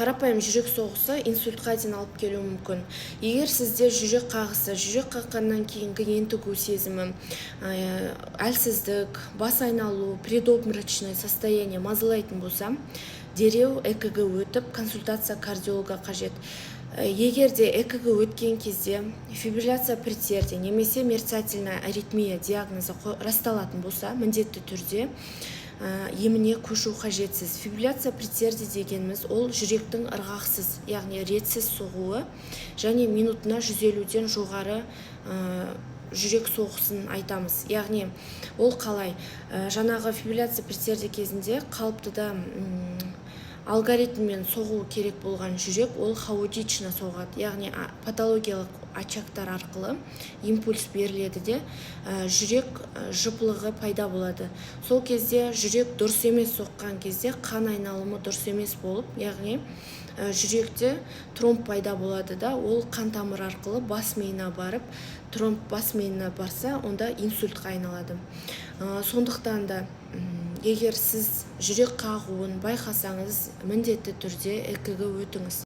Қарапайым жүрек соғысы инсультқа дейін алып келуі мүмкін. Егер сізде жүрек қағысы, жүрек қаққаннан кейінгі ентігу сезімі, әлсіздік, бас айналу, предобморочное состояние мазалайтын болса, дереу ЭКГ өтіп, консультация кардиолога қажет. Егер де ЭКГ өткен кезде фибрилляция предсердия немесе мерцательная аритмия диагнозы расталатын болса, міндетті түрде еміне көшу қажетсіз. Фибрилляция предсердия дегеніміз ол жүректің ырғақсыз, яғни ретсіз соғуы және минутына 150-ден жоғары жүрек соғысын айтамыз. Яғни ол қалай? Жаңағы фибрилляция предсердия кезінде қалыптыда алгоритммен соғу керек болған жүрек ол хаотично соғады, яғни патологиялық очагтар арқылы импульс беріледі де, жүрек жыпылығы пайда болады. Сол кезде жүрек дұрыс емес соққан кезде қан айналымы дұрыс емес болып, яғни жүректе тромб пайда болады да, ол қан тамыр арқылы бас миына барып, тромб бас миына барса, онда инсультқа айналады. Сондықтан да егер сіз жүрек қағуын байқасаңыз, міндетті түрде ЭКГ өтіңіз.